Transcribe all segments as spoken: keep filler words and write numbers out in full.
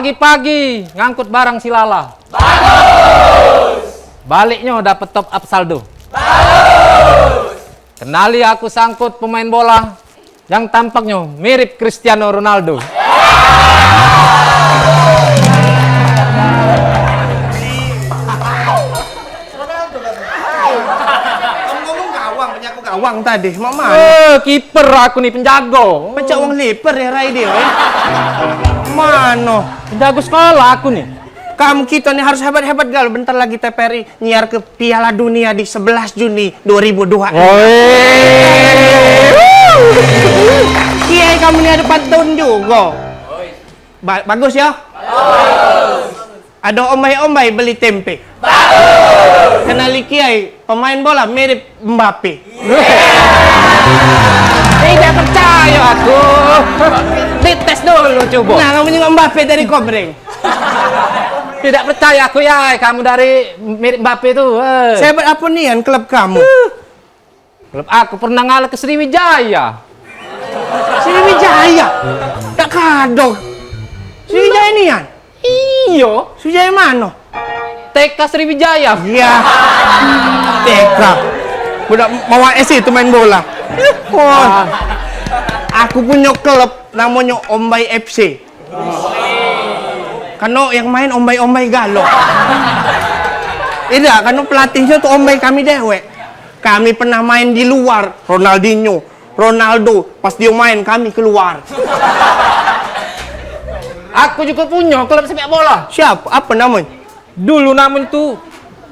Pagi-pagi ngangkut barang si Lala. Bagus. Baliknyo dapet top up saldo. Bagus. Kenali, aku sangkut pemain bola yang tampaknyo mirip Cristiano Ronaldo. Ngomong gawang, penjago gawang tadi. Mak mano? Eh, kiper aku ni, penjago. Pecak wong liper ya, Rai, dio, eh. Mano? Penjago sekolah aku ni. Kamu, kito ni harus hebat-hebat galo. Bentar lagi T V R I nyiar ke Piala Dunia di sebelas Juni dua ribu dua. Woi. Kiai, kamu ni ado pantun jugo. Ba- bagus ya? Ado ombai-ombai beli tempe. Bagus. Kenali kiai, pemain bola mirip Mbappe. Tidak percayo aku. Dites dulu cubo. Nah, kamu nyingok Mbappe dari Komering. Tidak percayo aku ya, kamu dari mirip Mbappe tu. Eh. Sehebat apo nian klub kamu? Klub aku pernah ngalah ke Sriwijaya. Sriwijaya? Dak kado. Sriwijaya nian? Iyo. Sriwijaya mano? T K Sriwijaya. Iya. T K. Budak mawa S itu main bola. Wah. Aku punyo klub namonyo Ombai F C. Kano yang main ombai-ombai galo. Idak, kano pelatihnyo tu ombai kami dewek. Kami pernah main di luar, Ronaldinho, Ronaldo, pas dio main kami keluar. Aku jugo punyo klub sepak bola. Siapo? Apo namonyo? Dulu namonyo tu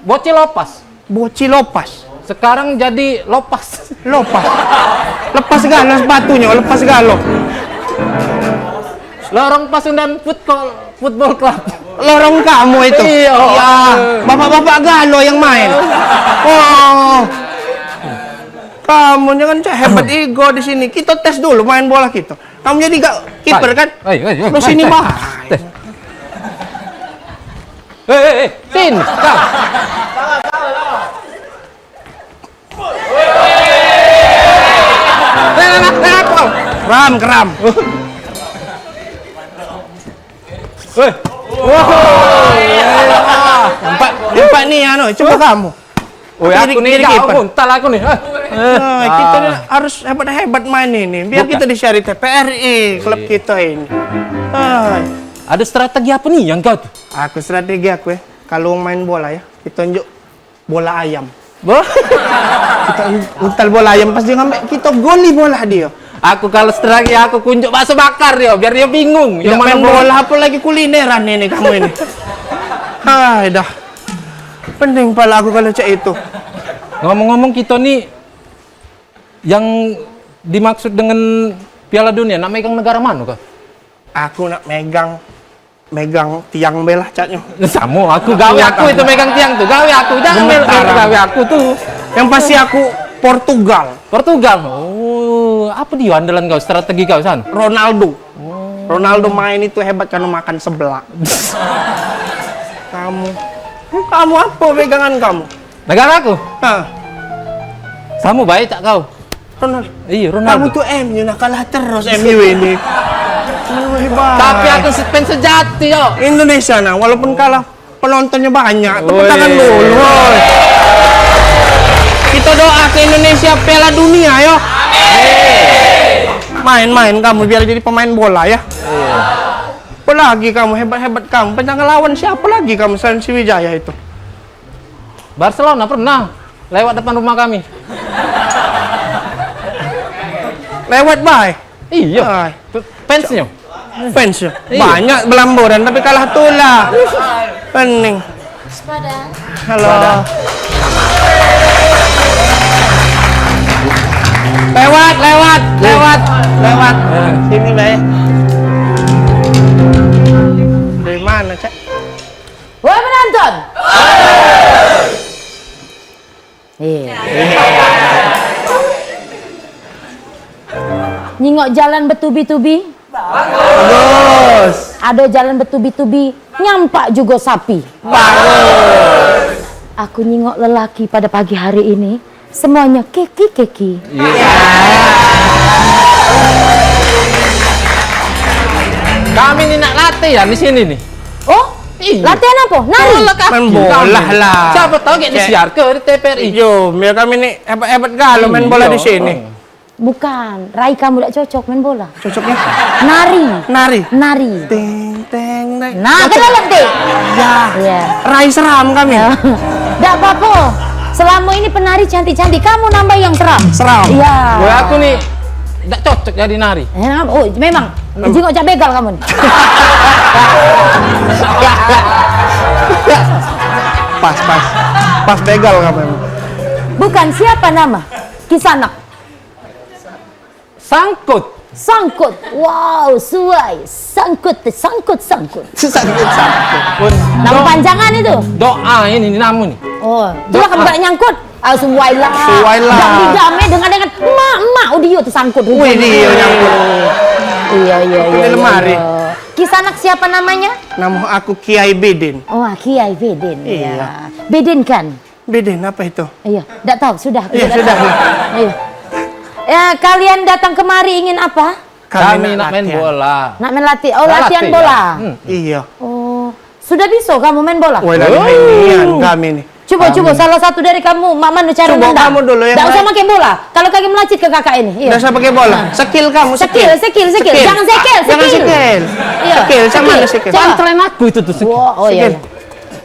Bocil Lopas. Bocil Lopas. Sekarang jadi Lopas. Lopas. Lepas galo sepatunyo, lepas galo. Lorong Pasundan Football, Football Club. Lorong kamu itu? Iyo. Ya, bapak-bapak galo yang main. Oh. Kamu jangan cak hebat ego di sini. Kito tes dulu main bola kito. Kamu jadi gak kiper kan? Oi, oi, oi, oi, oi. Lu sini, bah. Tes. Eh, eh, eh, Tin, kau. Keram, keram. Weh. Nampak, nampak ni anu, cubo kamu. Oh, ya, aku ni jadi kiper. Untal aku ni. Ah. Nah, kito ni harus hebat-hebat main ini. Biar kito disiari T V R I, klub kito ini. Ah. Ado strategi apo ni yang kau tu? Aku strategi aku, eh. Kalu wong main bola ya, kito njuk bola ayam. Bo? Kito untal bola ayam, pas dio ngambek, kito goli bola dio. Aku kalu strategi aku kunjuk bakso bakar dio, biar dio bingung. Yang main bola apo lagi kulineran ini kamu ini. Hai dah. Pening pala aku kalu cak itu. Ngomong-ngomong, kito ni yang dimaksud dengan Piala Dunia, nak megang negara mano kau? Aku nak megang, megang tiang be lah caknyo. Samo, aku gawe aku itu megang tiang tu, gawe aku. Jangan mel- gawe aku tu. Yang pasti aku Portugal. Portugal. Oh, apo dio andalan kau, strategi kau, San? Ronaldo. Oh. Ronaldo main itu hebat karena makan seblak. Kamu, kamu apo pegangan kamu? Negara aku? Ha. Samo bae cak kau. Ronaldo. Iyo, Ronaldo. Kamu tu M U, nah, kalah terus M U ini. Kamu hebat. Tapi aku se- fans sejati, yo. Indonesia, nah, walaupun kalah, penontonnya banyak. Tepuk tangan dulu, woi. Kita doa ke Indonesia Piala Dunia, yo. Main-main kamu biar jadi pemain bola, ya. Iya. Apalagi kamu, hebat-hebat kamu. Pernah ngelawan siapa lagi kamu selain Sriwijaya itu? Barcelona pernah lewat depan rumah kami. Lewat bae. Iya. Ai. Fansnya. Fansnya. Iya. Banyak belamboran tapi kalah tula. Pening. Halo. Lewat, lewat, lewat, lewat. Sini bae. Dari mana, Cak? Woi penonton. Iya. Nyingok jalan betubi-tubi. Bagus. Ado jalan betubi-tubi, nyampak jugo sapi. Bagus. Aku nyingok lelaki pada pagi hari ini, semuanya keki-keki. Iya. Kami ni nak latihan di sini ni. Oh? Iya. Latihan apa? Nari? Bola kaki. Main bola kami. Lah. Siapa tahu kayak disiarke di T V R I. Yo, biar kami ni hebat-hebat galo main bola di sini. Bukan, rai kamu dak cocok main bola. Cocoknya? Nari. Nari? Nari. Teng, teng, teng. Nah, cocok. Kan lelep, Dik? Ya. Iya. Rai seram kami. Dak apa-apa. Selama ini penari cantik-cantik, kamu nambah yang seram. Seram. Iya. Wah, aku ni dak cocok jadi nari. Eh, oh, memang. Jingok cak begal kamu ni. Pas, pas. Pas begal kamu emang. Bukan, siapa nama? Kisanak. Sangkut. Sangkut. Wow, suai. Sangkut, sangkut, sangkut. Sangkut, sangkut. Nama panjangan itu? Doa ini, ini nama ni. Oh, itulah kan bukan nyangkut. Ah, suai lah. Suai lah. Dak didame dengan, dengan mak, mak, oh, dia tersangkut. Wih, dia nyangkut. Iya, iya, iya. Di lemari. Kisanak siapa namanya? Nama aku Kiai Bedin. Oh, Kiai Bedin. Iya. Bedin kan? Bedin apa itu? Iya, dak tahu, sudah. Iya, sudah. Iya. Ya, kalian datang kemari ingin apa? Kami nak main bola. Nak main lati-, oh, latihan bola. Hmm. Iya. Oh, sudah bisa kamu main bola? Wah, dari main kami ni. Coba, coba salah satu dari kamu, mak mana cara nendang? Coba kamu dulu yang. Dak usah pakai bola. Kalau kaki melacit ke kakak ini. Iya. Dak usah pakai bola. Skill kamu, skill. Skill, skill, skill. Jangan sekel, skill. Jangan sekel. Iya. Skill, sama ada skill. Coba. Pantren aku itu tuh skill. Wah, oh iya.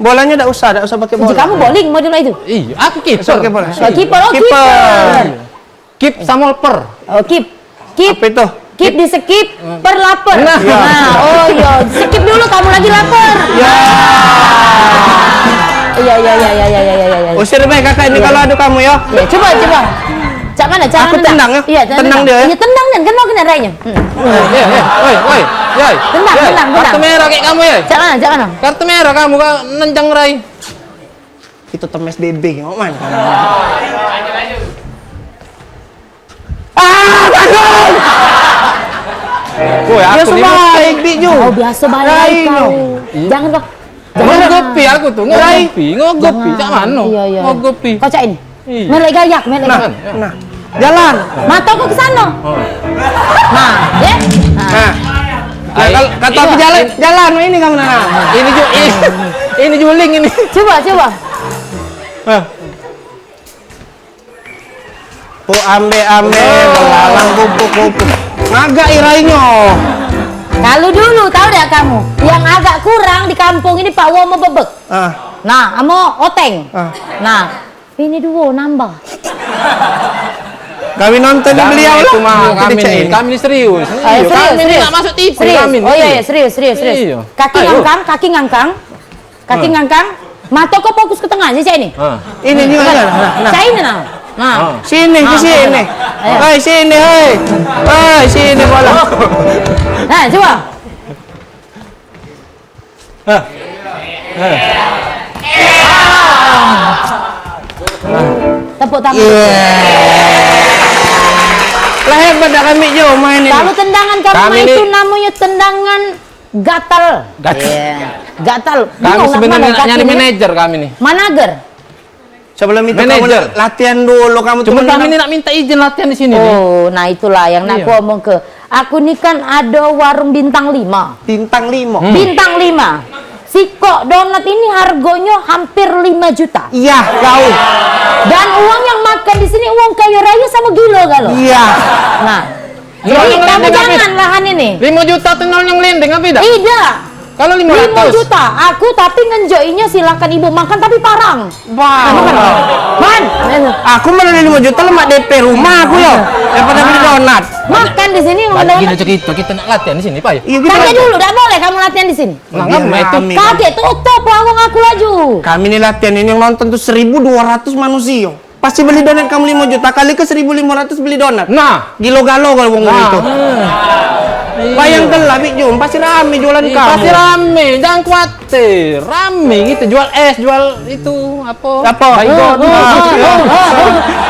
Bolanya dak usah, dak usah pakai bola. Kamu bowling model itu? Iya, aku kiper. Dak usah pakai bola. Oh, kiper, oh, kiper. Kip sama leper. Oh, kip. Kip. Apa itu? Kip di skip, per lapar. Nah. Nah, oh iya, skip dulu kamu lagi lapar. Ya. Iya, iya, iya. Usir bae kakak ini kalau ada kamu ya. Ya, coba, coba. Cak mana cara nendang? Aku tendang ya? Iya, tendang dia ya? Iya, tendang dan kena, kena rainya. Hmm. Eh, eh, eh, oi, oi, oi. Tendang, tendang, tendang. Kartu merah kayak kamu ya? Cak mana, cak mana? Kartu merah kamu kau nendang rai. Kita temes bebek, ngok man. Ah, bagus! Woi, aku biasa ni baik, Bik Ju. Oh, biasa baik kau. Jangan, Bang. Jangan. Ngogopi aku tuh, ngogopi, ngogopi. Jangan. Cak mano? Iya, iya. Ngogopi. Kau cak ini. Iya. Melek gayak, melek gayak. Nah, nah. Jalan. Mata kau ke sana. Oh. Nah, ya. Nah. Nah. Nah, kalau kata aku jalan, jalan ini kamu nah. Ini ju-, ini, ini juling ini. Coba, coba. Hah. Puk ambek-ambek, belalang kupu-kupu. Ngagak irainyo. Kalu dulu, tahu dak kamu? Yang agak kurang di kampung ini Pak Wo amo bebek. Ah. Nah, amo oteng. Ah. Nah, ini duo nambah. Kami nonton beliau lah. Kami ni serius. Kami ni nak masuk T V kami ni. Oh iya, iya, serius, serius, serius. Kaki ngangkang, kaki ngangkang. Kaki ngangkang, mato kau fokus ke tengah, cak ini. Ini, ini, nah, nah. Cak ini, nah. Nah. Sini, ke sini. Hei, sini, hei. Hei, sini bola. Nah, coba. Tepuk tangan. Lah, hebat dah kami, Jo, main ini. Kalau tendangan kamu main itu namanya tendangan gatal. Gatal. Iya. Gatal. Kami sebenarnya nak nyari manajer kami ni. Manager. Sebelum itu kamu latihan dulu, kamu tuh. Cuma kami ni nak minta izin latihan di sini ni. Oh, nah itulah yang nak aku omong ke. Aku ni kan ada warung bintang lima. Bintang lima. Hmm. Bintang lima. Sikok donat ini harganya hampir lima juta. Iya, jauh. Dan uang yang makan di sini uang kaya raya sama gila galo. Iya. Nah, jadi kamu jangan lahan ini. Lima juta tu nol yang lending apa tidak? Tidak. Kalau lima ratus. Lima juta. Aku tapi ngenjoinya silakan ibu makan tapi parang. Wah. Man. Aku malah lima juta lemak D P rumah aku yo. Daripada beli donat. Makan di sini. Lagi cerita, kita nak latihan di sini, Pak. Iya, kita latihan dulu, dak boleh kamu latihan di sini. Nah, itu kagek tutup warung aku laju. Kami ni latihan ini yang nonton tuh seribu dua ratus manusia. Pasti beli donat kamu lima juta kali ke seribu lima ratus beli donat. Nah. Gilo galo kalau wong itu. Bayangkan lah, Bik Jum, pasti rame jualan kamu. Pasti rame, jangan khawatir. Rame gitu, jual es, jual itu, apa? Apa? Baygon.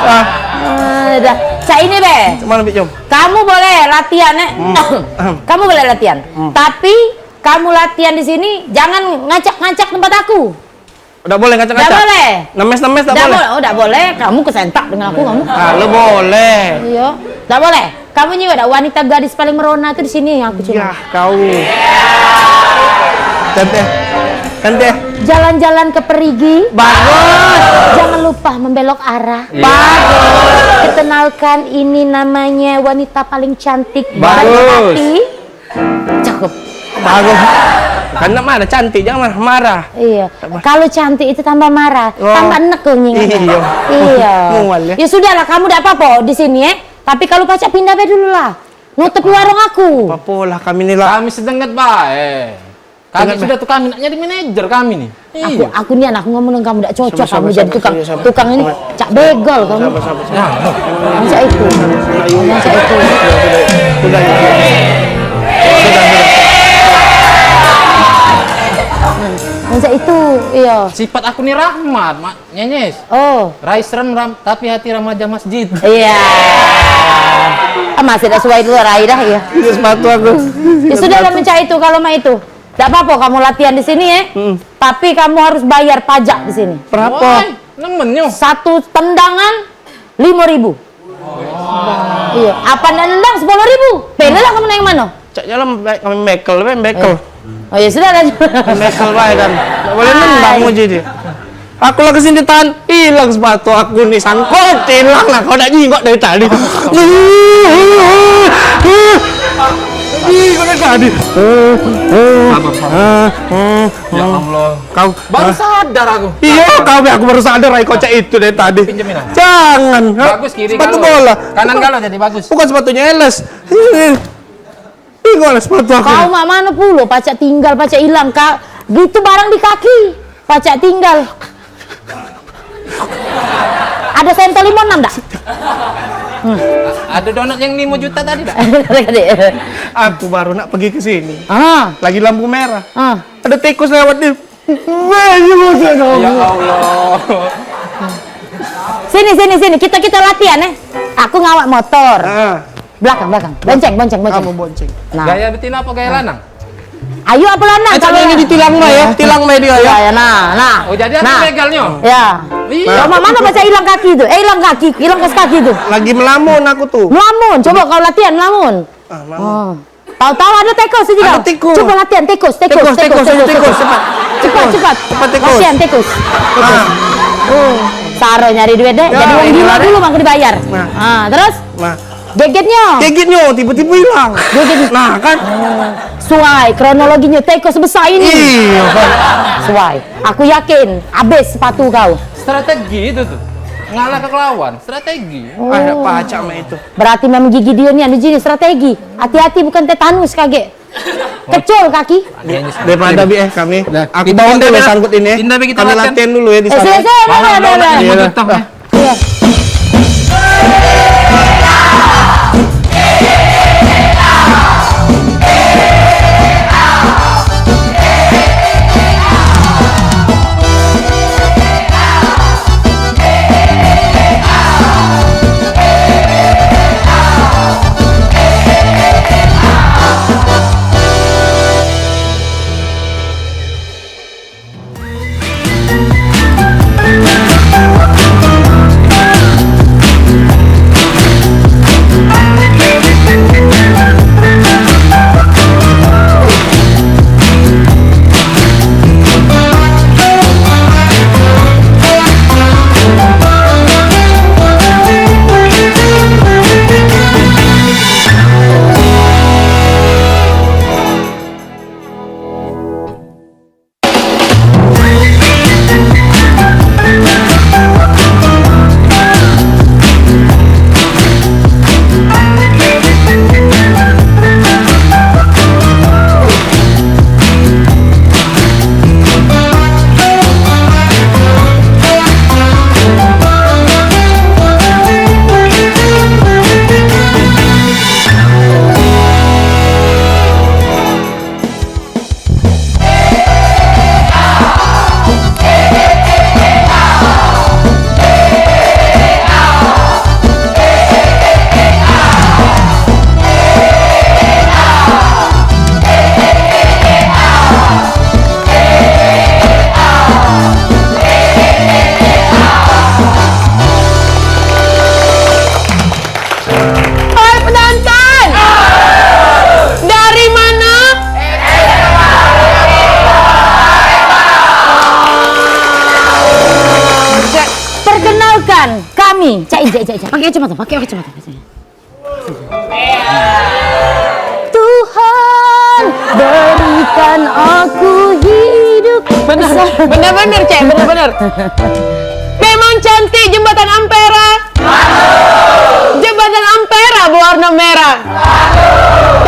Ah, dah. Cak ini, be. Mana, Bik Jum? Kamu boleh latihan, eh. Kamu boleh latihan. Tapi kamu latihan di sini, jangan ngacak-ngacak tempat aku. Dak boleh ngacak-ngacak. Dak boleh. Nemes-nemes dak boleh. Oh, dak boleh. Kamu kesentak dengan aku, kamu. Kalau boleh. Iya. Dak boleh. Kamu nyimak dak wanita gadis paling merona tuh di sini yang aku cium? Yah, kau. Tante. Tante. Jalan-jalan ke perigi. Bagus. Jangan lupa membelok arah. Iya. Bagus. Perkenalkan, ini namanya wanita paling cantik. Bagus. Cakep. Bagus. Kan nak marah, cantik, jangan marah. Marah. Iya. Kalau cantik itu tambah marah, oh, tambah enek kau ngingat. Iya. Iya. Mual, ya. Ya sudahlah, kamu dak apa-apa di sini, eh. Tapi kalau pacak pindah bae dulu lah. Nutupi warung aku. Apa-apa lah kami ni lah. Kami sedenget bae. Kami sudah tuh, kami nak jadi manajer kami ni. Aku, iya, aku nian, aku ngomong dengan kamu dak cocok. Sama, kamu sama, jadi tukang, sama, sama, tukang ini, sama, cak begal kamu. Sama, sama, sama. Nah, no. Macam itu. Ayo. Macam itu. Sudah, sudah, sudah. Sudah, sudah. Macam itu, iya. Sifat aku ni rahmat, Mak Nyenyes. Oh. Rai serem ram, tapi hati remaja masjid. Iya. Ah, masih dak suai dulu rai dah, iya. Itu sepatu aku. Ya sudah lah, mencak itu kalau mak itu. Dak apa-apa kamu latihan di sini, ya. Hmm. Tapi kamu harus bayar pajak di sini. Berapa? Woi, nemen nyo. Satu tendangan lima ribu. Iya, apa nendang sepuluh ribu? Pilihlah kamu nang mano. Cak jalan baik kami bekel, baik bekel. Eh. Oh ya sudah lah. Bekel baik kan. Tak boleh nendang muji dia. Aku lah kesini tahan, hilang sepatu aku ni, sangkut, hilang lah. Kau nak jingok dari tadi. Ih, kau dari tadi. Sabar, sabar. Ya Allah. Kau baru sadar aku. Iya, kau, aku baru sadar, ai kocak itu dari tadi. Pinjemin lah. Jangan. Bagus kiri. Sepatu bola. Kanan kalau jadi bagus. Bukan sepatunya Eles. Tengoklah sepatu aku. Kau mak mano pulo, pacak tinggal, pacak hilang, Kak. Gitu barang di kaki, pacak tinggal. Ada sentol lima enam dak? Hmm. Ada donat yang lima juta tadi dak? Aku baru nak pergi ke sini. Ah. Lagi lampu merah. Ah. Ada tikus lewat ni. Ya Allah. Sini, sini, sini. Kita, kita latihan, eh. Aku ngawak motor. Ah. Belakang, belakang. Bonceng, bonceng, bonceng. Kamu bonceng. Nah. Gaya betina apa gaya lanang? Ayo apa lanang? Eh, kalau ini ditilang mah ya, tilang mah dia ya. Ya, ya, nah, nah. Oh, jadi aku begalnyo? Ya. Iya. Nah. Mama mana baca hilang kaki tu? Eh, hilang kaki, hilang kos kaki tu. Lagi melamun aku tu. Melamun, coba kau latihan melamun. Ah, melamun. Oh. Tahu-tahu ada tikus juga. Ada tikus. Coba latihan tikus, tikus, tikus, tikus, tikus, tikus, tikus. Cepat. Cepat, cepat. Cepat, tikus. Latihan tikus. Tikus. Ah. Oh. Saro nyari duit deh. Ya, jadi wong gila dulu mangko dibayar. Nah. Ah, terus? Nah. Gegetnyo. Gegetnyo tiba-tiba hilang. Geget. Nah, kan? Oh. Suai kronologinyo tikus besar ini. Iya, kan? Suai. Aku yakin habis sepatu kau. Strategi itu tuh. Ngalah ke lawan, strategi. Oh. Ah, dak pacak mah itu. Berarti memang gigi dia ni anu jenis strategi. Hati-hati bukan tetanus kagek. Kecul kaki. Daripada bi eh kami. Aku bawa dulu sangkut ini. Kami latihan dulu ya di sana. Eh, sudah, sudah, sudah, sudah, sudah. Iya. Iya. Cek, cek, cek. Pakai kacamata, pakai kacamata. Tuhan, berikan aku hidup. Bener, bener-bener, Cek, bener-bener. Memang cantik Jembatan Ampera. Jembatan Ampera berwarna merah.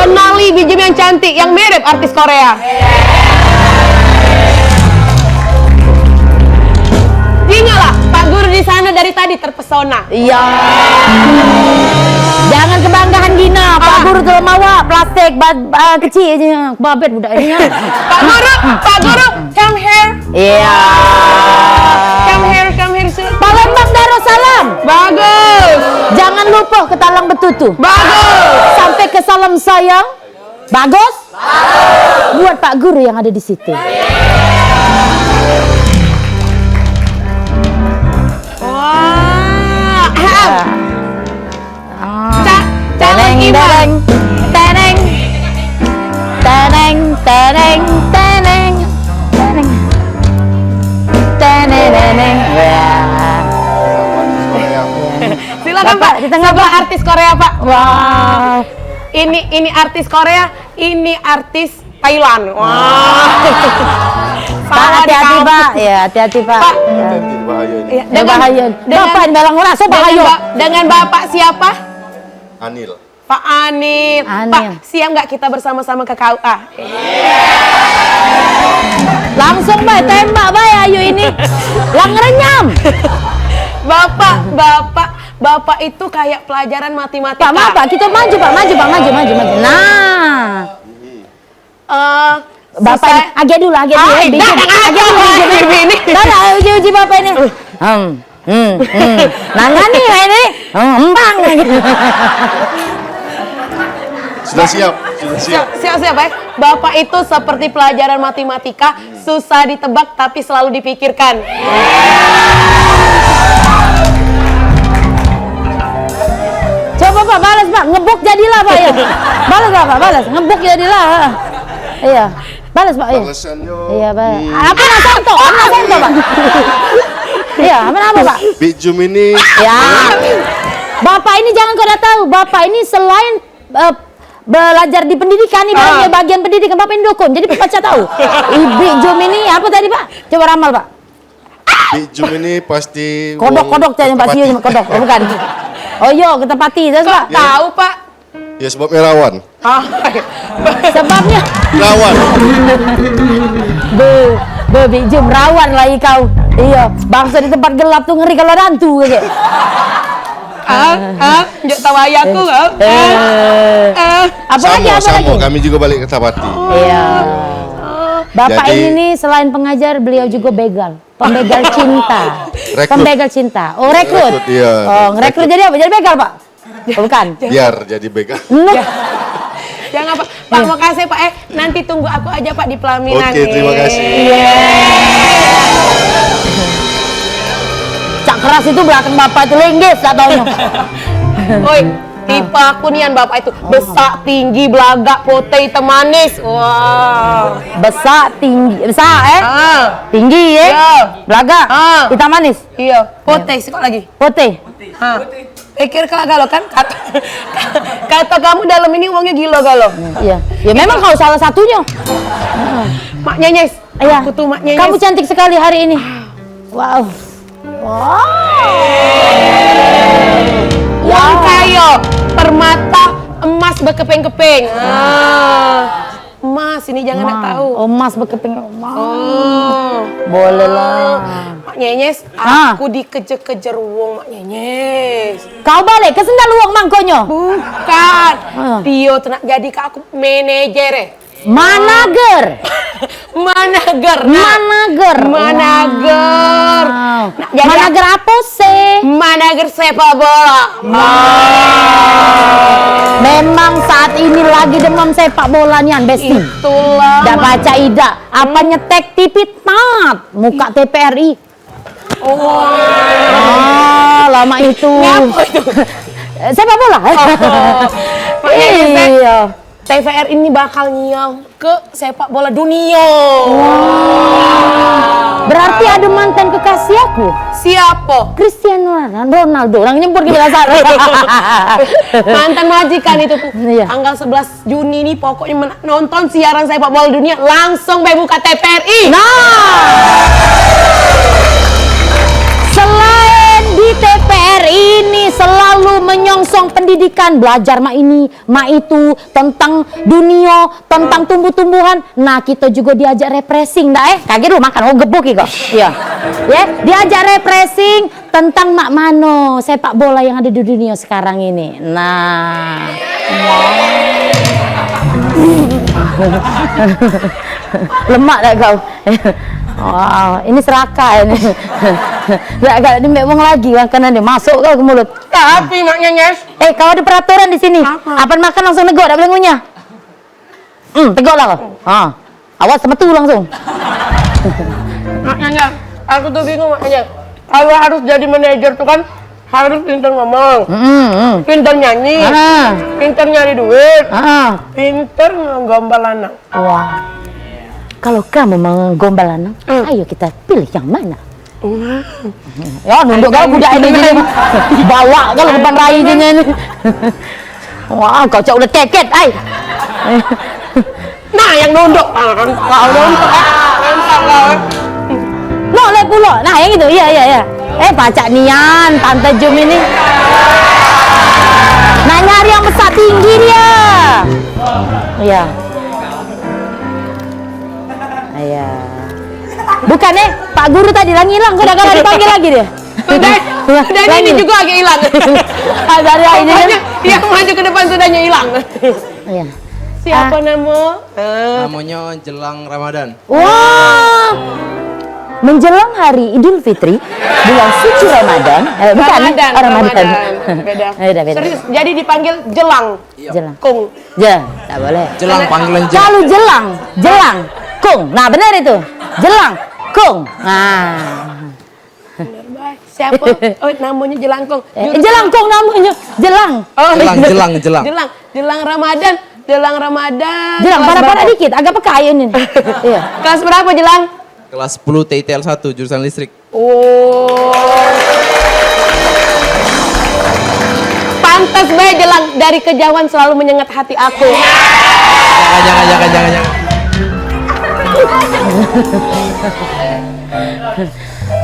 Kenali Big Jom yang cantik, yang mirip artis Korea. Ingatlah, Pak Guru di sana dari tadi terpesona. Iya. Jangan kebanggaan Gina. Pak Guru tu mawa plastik ba- ah, kecil je. Babet budak ini. Pak Guru, Pak Guru, come here. Iya. Come here, come here, sini. Palembang Darussalam. Bagus. Jangan lupa ke Talang Betutu. Bagus. Sampai ke Salam Sayang. Bagus. Buat Pak Guru yang ada di situ. Wah. Ah. Ca- calon Teneng, imam. Teneng. Teneng, teneng, teneng, teneng. Teneng. Teneng, teneng. Wah. Silakan, Bapak, Pak. Di tengah, sebelah Pak. Artis Korea, Pak. Wah. Ini, ini artis Korea, ini artis Thailand. Wah. Pak, hati-hati, Pak. Ya, hati-hati, Pak. Pak. Ya. Hati-hati, bahaya ini. Iya, Ya, dengan, bahaya. Dengan, Bapak ini malah ngerasa dengan bahaya. Ba-, dengan Bapak siapa? Anil. Pak Anil. Anil. Pak, siap nggak kita bersama-sama ke K U A? Langsung bae, tembak bae, ayo ini. Lah ngerenyam. Bapak, Bapak, Bapak itu kayak pelajaran matematika. Pak, maaf, Pak, kita maju, Pak, maju, Pak, maju, maju, maju. Nah. Eh, Bapak susah. Ini, agak dulu, agak dulu, Ah, eh, Big Jom. Agak dulu, Big Jom. Big Jom ini. Dah, dah, uji, uji Bapak ini. Hmm, hmm, hmm. Nangani ini. Hmm, embang. Sudah siap, sudah siap. Siap, siap, siap, eh. Bapak itu seperti pelajaran matematika, susah ditebak tapi selalu dipikirkan. Coba, Pak, balas, Pak. Ngebuk jadilah, Pak, ya. Balas, Pak, Pak, balas. Ngebuk jadilah. Iya. Balas, Pak, iya. Balesannya Iya, balas. di Apa nak santok? Apa nak santok, Pak? Iya, apa nama, Pak? Big Jom ini Ya. Bapak ini jangan kau dah tahu. Bapak ini selain, eh, belajar di pendidikan, ibaratnya Ah. bagian pendidikan, Bapak ini dukun. Jadi Bapak cak tahu. Big Jom ini apa tadi, Pak? Coba ramal, Pak. Big Jom ini pasti Kodok, wong kodok, cak nyembah Kertapati. Sio, nyembah kodok. Oh, bukan. Oh, yo, Kertapati, terus, Pak? Kok tahu, Pak? Ya, sebabnya rawan. Ah. Sebabnya? Rawan. Be, be, Big Jom, rawan lagi kau. Iya, bangsa di tempat gelap tu ngeri kalau ada hantu aja. Ah, ah, njuk tahu ayahku, Eh, kau. Eh. Ah. Apa Sama, lagi, apa sama. lagi? Kami juga balik Kertapati. Iya. Bapak Jadi ini nih selain pengajar, beliau juga begal. Pembegal cinta. Rekrut. Pembegal cinta. Oh, rekrut. Rekrut, iya. Oh, rekrut jadi apa? Jadi begal, Pak? Oh, bukan. Biar jadi begal. Nah. Jangan, Pak. Pak, makasih, Pak, eh. Nanti tunggu aku aja, Pak, di pelaminan, Oke, terima eh. kasih. Iya. Cak keras itu belakang Bapak itu linggis, tak taunya. Oi, tipe aku nian Bapak itu. Besak, tinggi, belagak, putih, hitam, manis. Wah. Besak, tinggi, besak, eh? Ah. Tinggi, eh? Ya. Belagak? Ah. Hitam, manis? Iya. Putih, sikok lagi. Putih? Ah. Pikir kelak galo kan? Kata, kata kamu dalam ini uangnya gila galo. Iya. Ya memang kau salah satunya. Mak Nyenyes. Iya. Aku tuh Mak Nyenyes. Kamu cantik sekali hari ini. Wow. Wow. Wong kayo permata emas bekepeng-kepeng. Ah. Emas ini jangan nak tahu. Oh, emas bekepeng emas. Oh. Boleh lah. Mak Nyenyes, Ah. aku dikejar-kejar wong Mak Nyenyes. Kau balik ke sendal wong mangkonyo? Bukan. Ah. Dia tu nak jadi ke aku manajer, eh. Manager. Manager. Nah. Manager. Manager. Wow. Nak jadi Manager apa sih? Manager sepak bola. Wow. Memang saat ini lagi demam sepak bola nian, Besti. Itulah. Dak baca idak. Apa nyetek tipi tat, muka T V R I. Oh. Ah, lama itu. Ngapa itu? Sepak bola. Oh. Makanya Iya. T V R ini bakal nyiar ke sepak bola dunia. Berarti ada mantan kekasih aku. Siapa? Cristiano Ronaldo. Orang nyebut kita dasar. Mantan majikan itu tuh. Iya. Tanggal sebelas Juni nih, pokoknya men-, nonton siaran sepak bola dunia, langsung be buka T V R I. Nah, selain di T V R I ini selalu menyongsong pendidikan, belajar mak ini, mak itu, tentang dunia, tentang tumbuh-tumbuhan. Nah, kita juga diajak refreshing, dah, eh. Kaget lu makan, oh, gebuk iko. Iya. Ya, diajak refreshing tentang mak mano sepak bola yang ada di dunia sekarang ini. Nah. Lemak dah kau. Wah, ini serakah ini. Dak, dak dimbek wong lagi makanan dia. Masuk kau ke mulut. Tapi, Mak Nyenyes. Eh, kau ada peraturan di sini. Apa? Apan makan langsung negok, dak boleh ngunyah. Hmm, tegoklah kau. Ha. Awas temetu langsung. Makanya, aku tuh bingung, makanya. Kalau harus jadi manajer tuh kan harus pinter ngomong, Mm-mm, mm. pinter nyanyi, Ah. pinter nyari duit, Ah. pinter ngegombal anak. Wah. Kalau kamu mau gombal anak, Hmm. ayo kita pilih yang mana? Wah. Ya, nunduk kau budak ini gini. Bawa kau depan rai gini ini. Wah, kau cak udah keket, ai. Nah, yang nunduk. Ah, kan, kau nunduk, ah, nunduk, kau. No, lek pulo. Nah, yang itu. Iya, iya, iya. Eh, pacak nian, Tante Jum ini. Nah, nyari yang besar tinggi dia. Iya. Iya. Bukan, eh, Pak Guru tadi lah ngilang, kau dah kalah dipanggil lagi dia. Sudah, sudah ini juga agak hilang. Ah, baru ini kan. Maju, yang maju ke depan sudahnya hilang. Iya. Siapa Ah. nama? Eh. Namanya Jelang Ramadan. Wah. Menjelang hari Idul Fitri, bulan suci Ramadan, eh, bukan, Ramadan, eh, Ramadan. Ramadan. Beda. Eh, beda, beda. Serius, jadi dipanggil Jelang. Iya. Jelang. Kung. Je, tak boleh. Jelang, panggilan Jelang. Kalau Jelang, Jelang, Kung. Nah, benar itu. Jelang, Kung. Nah. Bener bae. Siapa? Oh, namanya Jelangkung. Eh, Jelangkung namanya. Jelang. Oh. Jelang, Jelang, Jelang. Jelang, Jelang Ramadan, Jelang Ramadan. Jelang, kelas parah-parah berapa? Dikit, agak peka ayo ni. Iya. Kelas berapa, Jelang? Kelas sepuluh T I T L satu, jurusan listrik. Oh. Pantas bae, Jelang, dari kejauhan selalu menyengat hati aku. Jangan, jangan, jangan, jangan, jangan.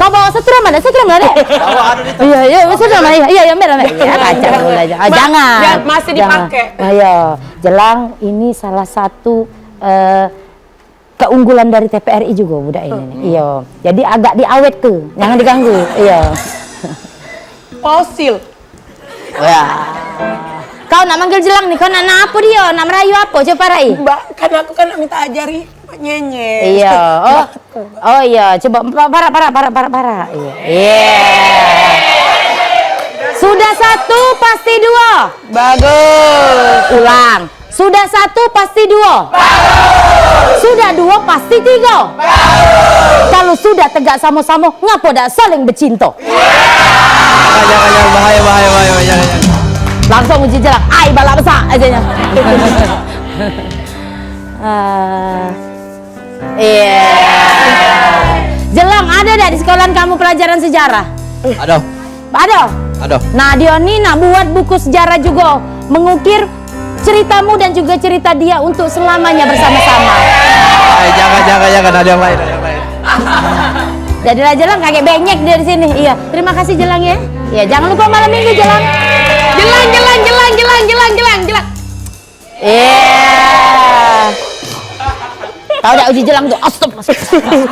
Kau bawa setrum mana? Setrum mana, Dek? Bawa anu itu. Iya, iya, setrum mana? Iya, iya, iya, merah, merah. Ya, kacau pula. Ah, Ma-, jangan. Ya, masih Jangan. dipakai. Ayo, Jelang ini salah satu, eh, keunggulan dari T V R I juga budak ini. Hmm. Iya. Jadi agak diawet ke, jangan diganggu. Iya. Fosil. Oh ya. Kau nak manggil Jelang nih, kau nak, nak apa dia? Nak merayu apa? Coba parai. Mbak, kan aku kan nak minta ajari Mak Nyenyes. Iya. Oh. Oh iya, coba pa-, parak, parak, parak, parak, parak. Iya. Iya. Sudah satu pasti dua. Bagus. Ulang. Sudah satu pasti dua. Bagus. Sudah dua pasti tiga. Bagus. Kalau sudah tegak sama-sama, ngapo dak saling becinta? Jangan, jangan, jangan, bahaya, bahaya, bahaya, bahaya, jangan, jangan. Langsung uji Jelang, ai balak besak aja nya. Ah. Iya. Jelang, ada dak di sekolahan kamu pelajaran sejarah? Ada. Ada? Ada. Nah, dia ni nak buat buku sejarah juga, mengukir ceritamu dan juga cerita dia untuk selamanya bersama-sama. Ai, jangan, jangan, jangan, ada yang lain, ada yang lain. Jadilah Jelang, kagek benyek dia di sini. Iya, terima kasih Jelang ya. Iya, jangan lupa malam minggu Jelang. Jelang, Jelang, Jelang, Jelang, Jelang, Jelang, Jelang. Iya. Tahu dak uji Jelang tu? Astagfirullah.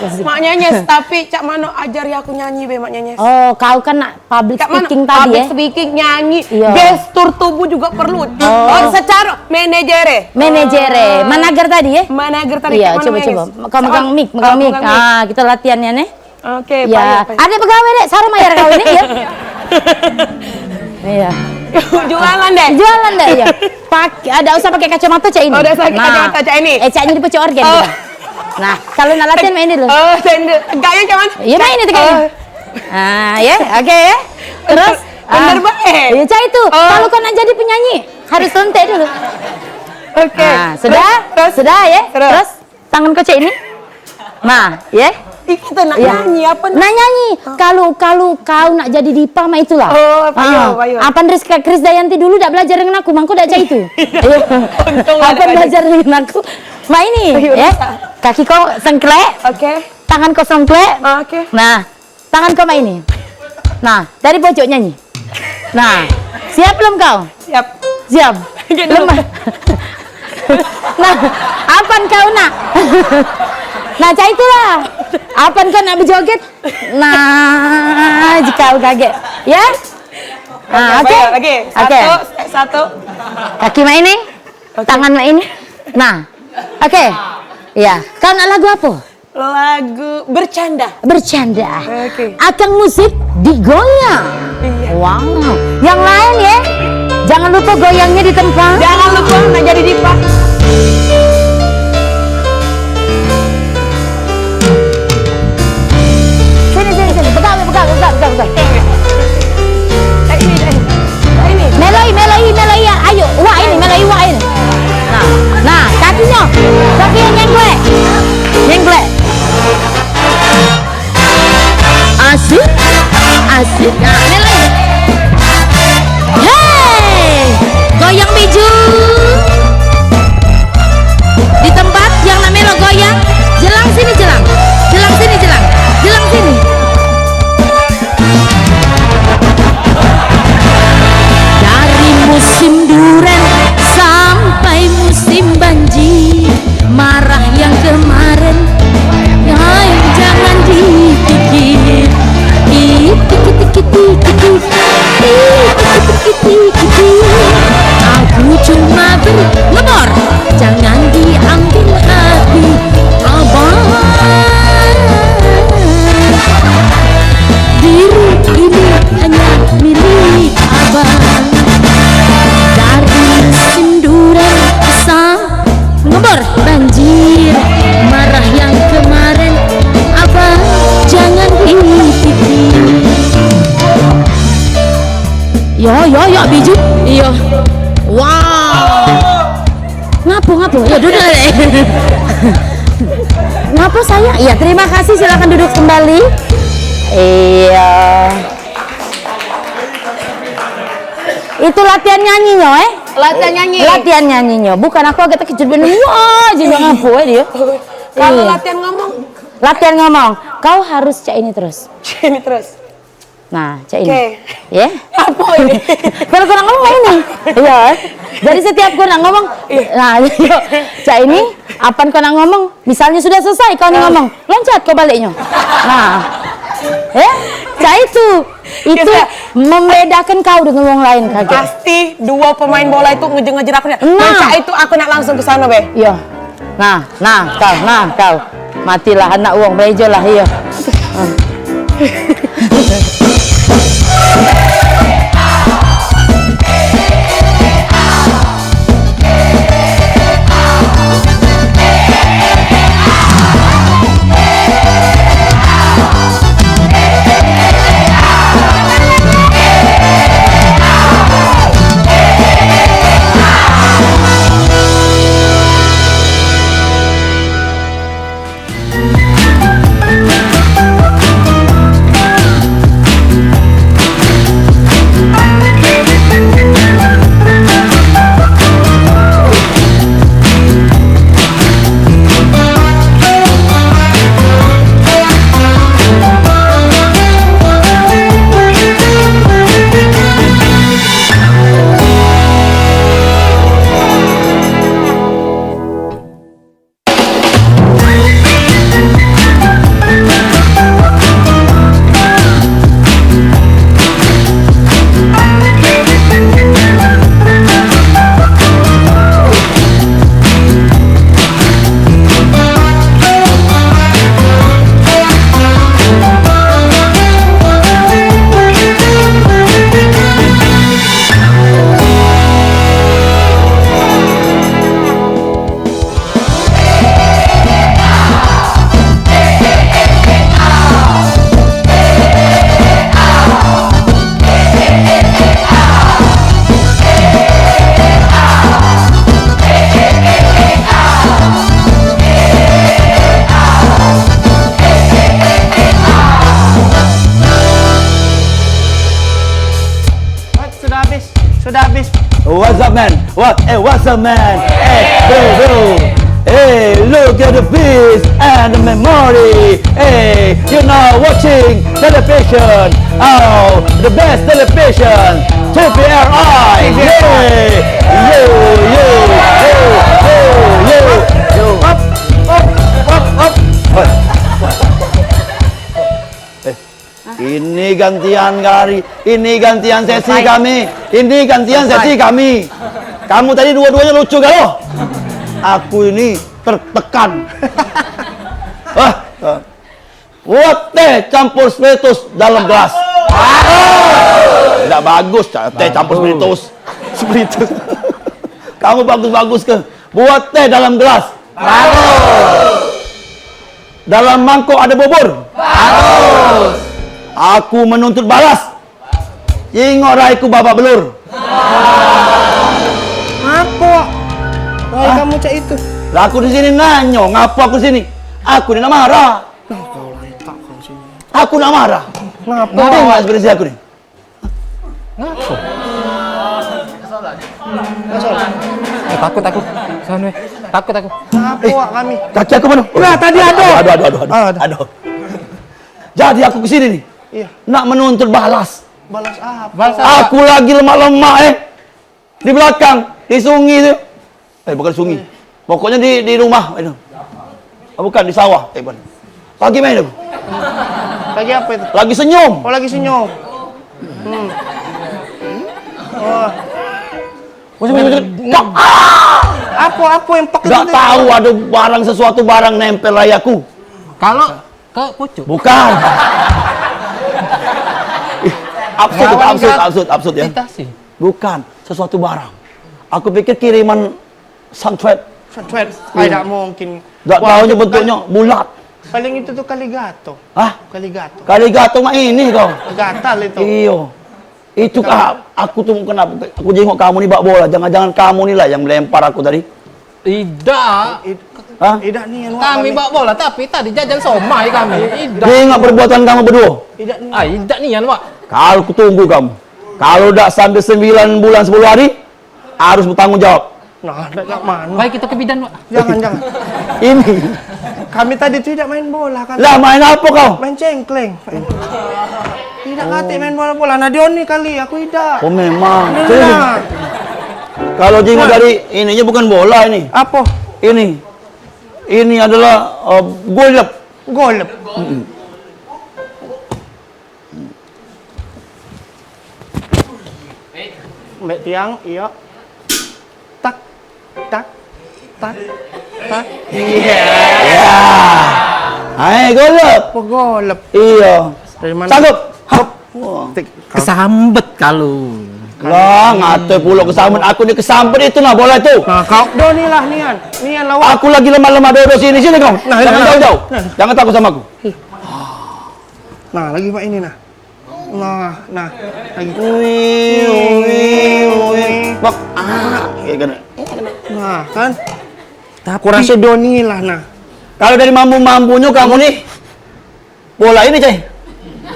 Mak Nyenyes, tapi cak mano ajari aku nyanyi be, Mak Nyenyes? Oh, kau kan nak public Cak mano? Speaking tadi, Public eh? speaking, nyanyi, Iya. gestur tubuh juga perlu. Oh. Oh, secara manajere. Manajere. Manager tadi, eh? Manager tadi, Iya, cak mano, coba, Mak Nyenyes? coba. Kau megang Soal- mic, megang Oh, mic. megang mic. Ah, kita latihannya nih. Oke, Ya, payah, payah. Adik pegawai dek, sarung mayar kau ini, ya? Iya. Jualan deh. Jualan deh, ya. Pak, ada usah pakai kacamata cak ini. Oh, dak usah pakai Nah. kacamata cak ini. Eh, cak ini dipecut organ Oh. kita. Nah, kalau nak latihan main dulu. Oh, cak ini. Tegaknya cak mana? Iya, main itu tegaknya. Oh. Ah, ya, oke ya. Terus, Bener ah, baik. Iya, cak itu. Oh. Kalau kau nak jadi penyanyi, harus tontek dulu. Oke. Nah, sudah? Terus, terus. Sudah, ya? Terus. Terus, tangan kau cak ini. Nah, ya. Ih, kita nak nyanyi apa nak? Nak nyanyi. Oh. Kalau, kalau kau nak jadi dipa, mah itulah. Oh, payo, ah, payo. Apan Rizka Krisdayanti dulu dak belajar dengan aku, mangko dak cak itu. Untung ada. Apan belajar dengan aku. Mah ini, ya. Kaki kau sengklek. Oke. Tangan kau sengklek. Ah, oke. Nah, tangan kau mak ini. Nah, dari pojok nyanyi. Nah, siap belum kau? Siap. Siap. Lemah. Nah, apan kau nak? Nah, cak itulah. Apan kau nak bejoget? Nah, jika kau kaget, ya? Nah, oke. Oke, lagi. Oke. Satu, satu. Kaki mak ini, tangan mak ini. Nah, oke. Ya, kau nak lagu apa? Lagu bercanda. Bercanda. Oke. Akang musik digoyang. Iya. Wow. Yang lain ya. Jangan lupa goyangnya di tempat. Jangan lupa nak jadi dipa. Sini, sini, sini. Pegang, pegang, pegang, pegang, pegang. Eh, ini, eh. Meloi, meloi, meloi, ya. Ayo, wak ini, meloi, wak ini. Nah, nah, kakinya, kakinya nyengglek. Nyengglek. Asik, asik. Nah, meloi. Hei, goyang biju. Di tempat yang nak melok goyang, jelang sini, jelang. Jelang sini, jelang. Jelang sini. Dari musim duren sampai musim banjir, marah yang kemarin, hai, jangan dipikir. Ih, tiki, tiki, tiki, tiki. Ih, tiki, tiki, tiki, tiki. Aku cuma ber-, ngebor. Jangan diambil hati abang. Diri ini hanya milik abang. Dari sinduran sa-, ngebor banjir. Marah yang kemarin, abang jangan dipikir. Yo, yo, yo, biju. Iyo. Wow. Ngapo, ngapo? Ya, duduk, deh. Ngapo saya? Iya, terima kasih, silakan duduk kembali. Iya. Itu latihan nyanyinya, eh? Latihan nyanyi. Latihan nyanyinya. Bukan, aku agak terkejut bener. Wah, jadi ngapo, eh, dia? Kalau latihan ngomong? Latihan ngomong. Kau harus cak ini terus. Cak ini terus. Nah, cak ini. Oke. Ya? Apa ini? Kalau kau nak ngomong, ini. Iya. Jadi setiap kau nak ngomong, iya, nah, yuk, cak ini, apan kau nak ngomong, misalnya sudah selesai kau ni ngomong, loncat kau baliknya. Nah. Ya? Cak itu. Itu membedakan kau dengan orang lain, kagek. Pasti dua pemain bola itu ngejar-ngejar aku ni. Nah. Nah, cak itu aku nak langsung ke sana, be. Iya. Nah, nah, kau, nah, kau. Matilah anak wong, bejo lah, iya. Sudah habis. What's up, man? What? Hey, what's up, man? Hey, bro, bro. Hey, look at the beast and the memory. Hey, you know, watching television. Oh, the best television. T V R I. Yeah. Yo, yo, yo, yo, yo, yo. Up, up, up, up. Oi. Eh, ini gantian kari, ini gantian sesi kami, ini gantian sesi kami. Kamu tadi dua-duanya lucu galo. Aku ini tertekan. Wah, buat teh campur spiritus dalam gelas. Tidak bagus, teh campur spiritus. Spiritus. Kamu bagus-bagus ke? Buat teh dalam gelas. Bagus. Dalam mangkok ada bubur. Bagus. Aku menuntut balas. Jingok raiku babak belur. Ngapo? Wah, kamu cak itu. Lah, aku di sini nanyo, ngapo aku di sini? Aku ni nak marah. Nah, kau lah tak kau sini. Aku nak marah. Ngapo? Kau tengok ekspresi aku ni. Ngapo? Ngapo? Eh, takut aku. Sono, eh. Takut aku. Ngapo, eh, kami? Kaki aku mana? Lah, tadi ada. Aduh, aduh, aduh, aduh, aduh. Ah, ada. Aduh. Jadi aku ke sini ni. Iya. Nak menuntut balas. Balas apa? Balas apa? Aku lagi lemak-lemak, eh. Di belakang, di sungi tu. Eh, bukan sungi. Pokoknya di, di rumah itu. Ah, bukan, di sawah, eh, bukan. Lagi main aku. Lagi apa itu? Lagi senyum. Oh, lagi senyum. Hmm. Oh. Apa, apa yang pakai? Nggak tahu ada barang, sesuatu barang nempel raya aku. Kalau ke pucuk? Bukan. Absurd, absurd, absurd, absurd ya. Bukan sesuatu barang. Aku pikir kiriman santet. Santet? Iya. Ai, dak mungkin. Dak tahu bentuknya bulat. Paling itu tuh kaligato. Hah? Kaligato. Kaligato mak ini kau. Gatal itu. Iyo. Itu kah, aku tuh kenapa aku jenguk kamu ni bak bola. Jangan-jangan kamu ni lah yang melempar aku tadi. Idak. Hah? Idak nian, Wak, kami bak bola, tapi tadi jajan somai kami. Idak. Dia ingat perbuatan kamu berdua. Idak nian. Ah, idak nian, Wak. Kalau aku tunggu kamu. Kalau dak sampai sembilan bulan sepuluh hari, harus bertanggung jawab. Nah, dak, dak mano. Baik, kita ke bidan, Wak. Jangan, jangan. Ini. Kami tadi tu idak main bola, kami. Lah, main apa kau? Main cengkleng. Idak katik main bola-bola. Nah, Dion ni kali, aku idak. Oh, memang. Nah. Kalau jingok dari ininya bukan bola ini. Apa? Ini. Ini adalah, eh, golep. Golep. Mm-mm. Mbek tiang, iyo. Tak, tak, tak, tak. Iya. Ya. Hai, golep. Apa golep? Iya. Dari mana? Sanggup. Hop. Wah. Tik. Kesambet kalu. Lah, ngato pulo kesambet. Aku ni kesambet itu nah bola itu. Nah, kau do ni lah nian. Nian lawan. Aku lagi lemah-lemah duduk sini, sini kau. Nah, jangan jauh-jauh. Nah. Jangan takut sama aku. Nah, lagi mak ini nah. Nah, nah. Lagi. Wiu, wiu, wiu. Bak. Ah, kayak gini. Nah, kan? Tapi aku rasa Doni lah, nah. Kalau dari mambu-mambunyo kamu nih, bola ini, Cai.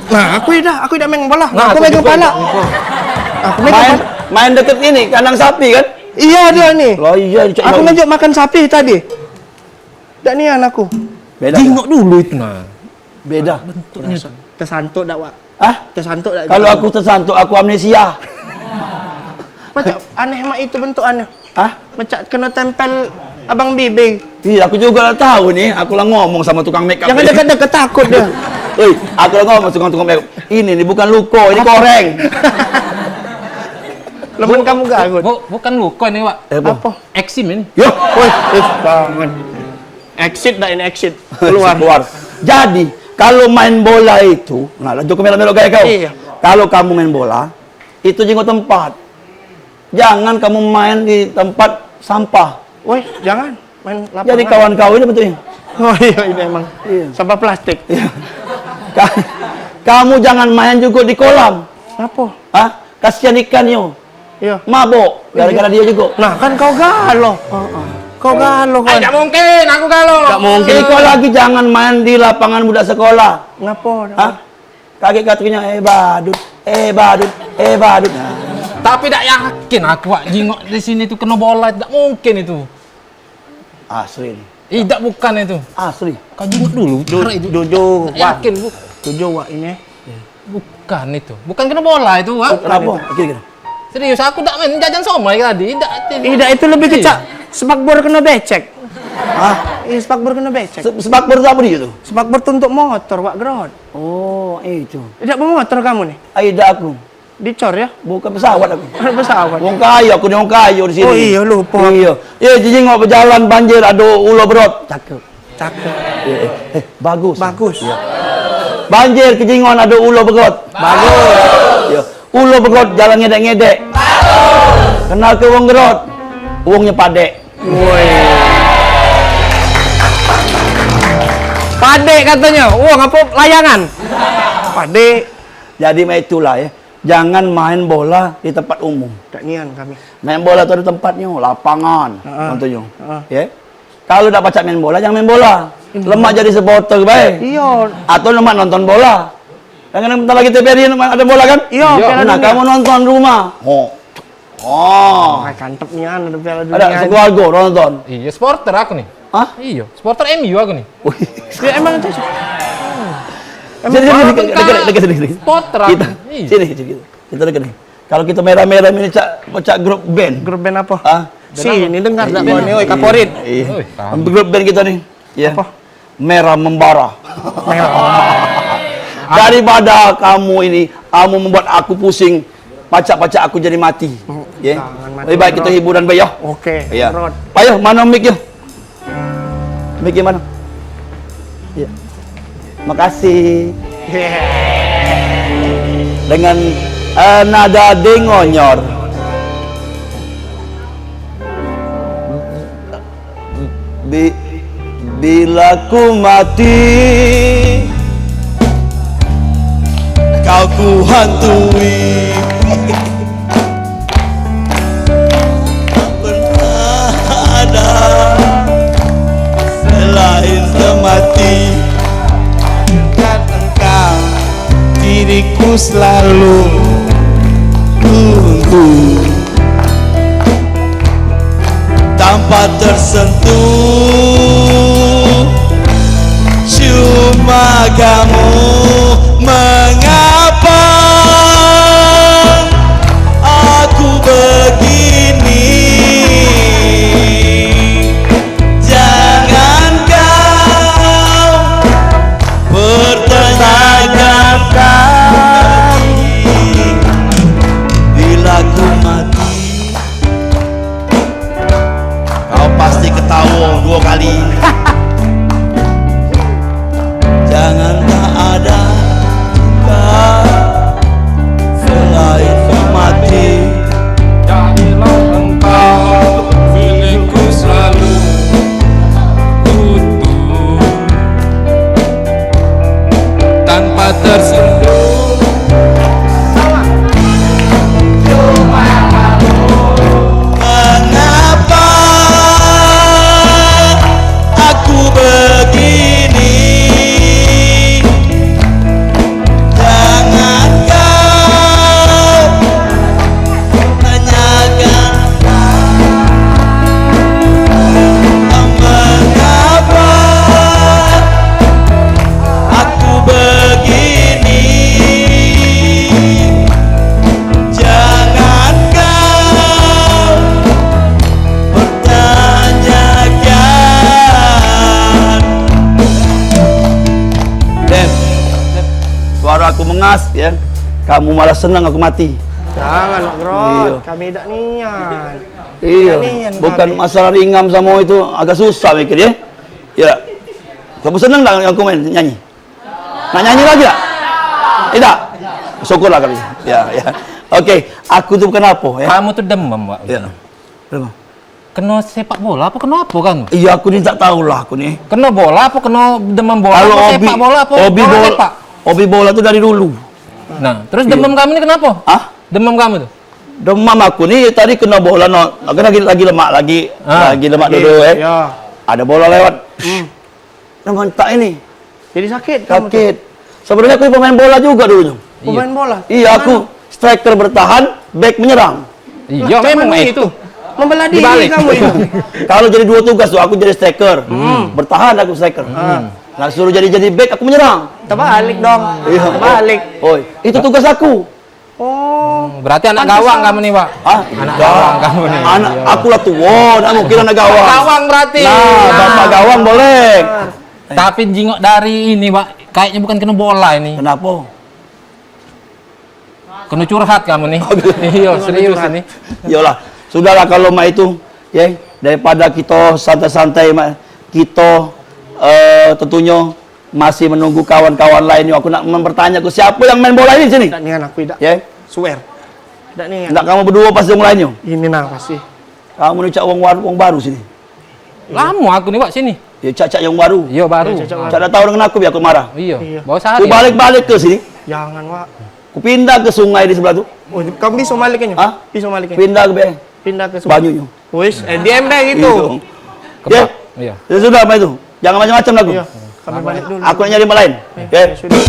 Nah, aku idak, aku idak main bola. Nah, aku aku megang juga pala. Aku megang main, pala. Main deket ini, kandang sapi kan? Iya, dia ni. Oh iya, Cai. Aku ngejak makan sapi tadi. Dak nian aku. Beda. Jingok dulu itu nah. Beda. Bentuknya. Tesantuk dak, Wak? Hah? Tesantuk dak? Kalau aku tesantuk, aku amnesia. Macam aneh mak itu bentuk aneh. Hah? Macam kena tempel abang bibir. Iya, aku juga lah tahu ni. Aku lah ngomong sama tukang make up. Jangan dekat-dekat, takut dia. Oi, aku lah ngomong sama tukang make up. Ini ni bukan luko, ini koreng. Lemen kamu gagut. Bu-, bukan luko ini, Wak. Eh, apa? Apa? Eksim ini. Yo, woi, eh, jangan. Exit dah ini, exit. Keluar. Keluar. Jadi, kalau main bola itu, nah, lanjut ke melok-melok gaya kau. Iya. Kalau kamu main bola, itu jingok tempat. Jangan kamu main di tempat sampah. Woi, jangan main lapangan. Jadi kawan kau ini bentuknya. Oh iya, ini emang. Iya. Sampah plastik. Iya. Ka-, kamu jangan main juga di kolam. Apa? Hah? Kasihan ikannya. Iya. Mabok gara-gara dia juga. Nah, kan kau galo. Heeh. Kau galo kan. Ai, gak mungkin aku galo. Gak mungkin. Kau lagi jangan main di lapangan budak sekolah. Ngapo? Hah? Kagek katunyo, "Eh, badut, eh, badut, eh, badut." Nah. Tapi dak yakin aku, Wak, jingok di sini tu keno bola, dak mungkin itu. Asli ni. Ih, dak bukan itu. Asli. Kau jingok dulu, cara itu. Jujur, Wak. Dak yakin, Bu. Jujur, Wak, ini. Bukan itu. Bukan keno bola itu, Wak. Bukan itu. Kenapa? Oke, oke. Serius, aku dak main jajan somai tadi. Dak, ih, dak, itu lebih ke cak sepak bor keno becek. Hah? Iya, sepak bor keno becek. Se-, sepak bor tu apa dia tu? Sepak bor tu untuk motor, Wak Gerot. Oh, itu. Dak bermotor kamu nih? Ai, dak aku. Dicor ya? Bukan pesawat aku. Pesawat. Wong kayo, aku ni wong kayo di sini. Oh iya, lupa. Iya. Iya, jingok bejalan banjir, ado ulo berot. Cakep. Cakep. Eh, eh, eh, bagus. Bagus. Iya. Banjir kejingon ado ulo berot. Bagus. Iya. Ulo berot jalan ngedek-ngedek. Bagus. Kenal ke wong gerot? Wongnyo padek. Woi. Padek katonyo. Wong apo layangan? Padek. Jadi, mak, itulah, ya. Jangan main bola di tempat umum. Dak nian kami. Main bola tu ado tempatnyo, lapangan, heeh, contohnyo. Heeh. Ya. Kalu dak pacak main bola, jangan main bola. Iya. Lemak jadi supporter bae. Iya. Atau lemak nonton bola. Kan bentar lagi T V R I ado bola kan? Iya, iya. Piala dunia. Nah, kamu nonton rumah. Oh. Oh. Ai, cantep nian ado Piala Dunia. Ado sekeluarga nonton. Iya, supporter aku nih. Hah? Iya, supporter M U aku nih. Wih. Ya, emang itu. Emang sini, sini, dekat, dekat, dekat sini, sini. Supporter aku. Kita, iya. Sini, sini, kita. Kita dekat nih. Kalau kita merah-merah ini cak, cak grup band. Grup band apa? Hah? Sini dengar dak kau ni, oi, Kaporit. Iya. Oi, paham. Grup band kita nih. Ya. Apa? Merah membara. Merah membara. Daripada kamu ini, kamu membuat aku pusing, pacak-pacak aku jadi mati. Hmm, ya. Jangan mati, Bro. Lebih baik kita hiburan bae, ya. Oke, ya. Bro. Ayo, mana mic, ya? Mic mana? Ya. Makasih. Yeah. Dengan, eh, nada dengonyor. Bi-, bila ku mati, kau ku hantui. Tak pernah ada selain semati. Dekat engkau, diriku selalu runtuh. Tanpa tersentuh, cuma kamu. Mengapa aku begini? Jangan kau pertanyakan lagi. Bila ku mati, kau pasti ketawa dua kali. Jangan tak ada kau selain kau mati. Jadilah engkau milikku selalu. Utuh. Tanpa tersentuh. Mengapa aku begini? Jangan kau tanyakan mengapa aku begini. Jangan kau pertanyakan. Dem, suara aku mengas, ya. Kamu malah senang aku mati. Jangan, Mak Grot. Iya. Kami dak nian. Iya. Dak nian. Bukan kami. Masalah ringam sama itu agak susah mikir, ya. Ya. Kamu senang dak aku main nyanyi? Nak nyanyi lagi dak? Tidak. Syukurlah kali. Ya, ya. Oke, aku tu kenapa, ya? Kamu tu demam, Wak. Ya. Kenapa? Kena sepak bola apa kena apa kan? Iya, aku ni tak tahulah aku ni. Kena bola apa kena demam bola? Kalau apa hobi, sepak bola apa hobi bola, bola sepak? Hobi bola tu dari dulu. Nah, terus iya. Demam kamu ni kenapa? Hah? Demam kamu tu? Demam aku ni tadi kena bola, no. Aku lagi, lagi lemak lagi. Ah. Lagi lemak dulu, eh. Ya. Ada bola lewat. Hmm. Nah, mantap ini. Jadi sakit kamu tu? Sakit. Sebenarnya aku pemain bola juga dulunya. Pemain bola? Iya, aku striker bertahan, back menyerang. Iyo, memang itu. Membela diri kamu itu. Kalau jadi dua tugas tu, aku jadi striker. Bertahan aku striker. Nah, suruh jadi jadi back, aku menyerang. Terbalik dong. Iya. Terbalik. Oi, itu tugas aku. Oh. Hmm, berarti anak gawang kamu nih, Pak? Hah? Anak gawang kamu nih. Anak aku lah tua, nak mungkin anak gawang. Gawang berarti. Nah, bapak gawang boleh. Tapi jingok dari ini, Pak, kayaknya bukan kena bola ini. Kenapa? Kena curhat kamu nih. Iyo, serius ini. Iyalah, sudahlah kalau mak itu, ya, daripada kita santai-santai, mak, kita eh, tentunya masih menunggu kawan-kawan lain ni. Aku nak mempertanya ke siapa yang main bola ini sini? Dak nian aku idak. Ya. Swear. Dak nian. Ndak kamu berdua pas yang lainnya? Ini nah pasti. Kamu ni cak wong baru, wong baru sini. Lama aku ni, Wak, sini. Ya, cak-cak yang baru. Iya, baru. Cak dak tahu dengan aku, biar aku marah. Iya. Baru sehari. Ku balik-balik ke sini. Jangan, Wak. Ku pindah ke sungai di sebelah tu. Oh, kamu bisa maliknya? Hah? Bisa maliknya? Pindah ke be. Pindah ke sungai. Banyunya. Wis, eh, D M be gitu. Iya. Ya. Ya sudah, apa itu? Jangan macam-macam lagu. Iya, kami balik dulu. Aku nak nyari yang lain. Ya. Ya sudah.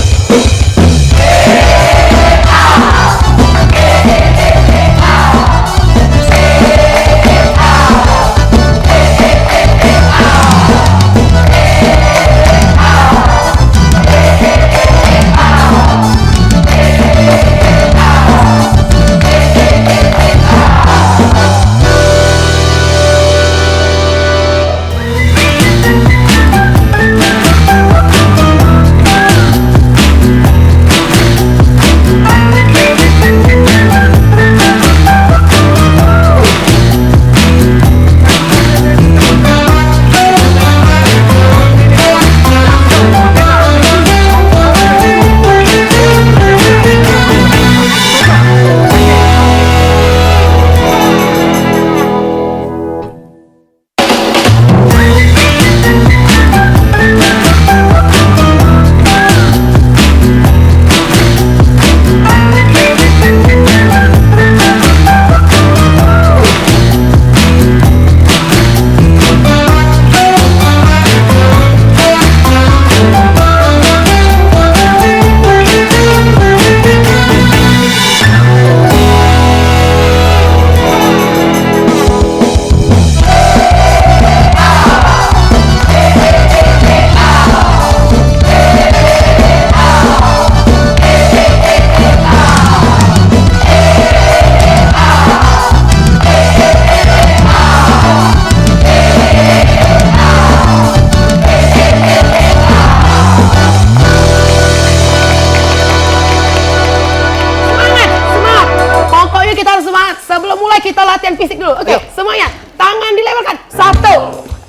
Semangat, semangat. Pokoknya kita harus semangat. Sebelum mulai kita latihan fisik dulu. Oke, semuanya. Tangan dilebarkan. Satu,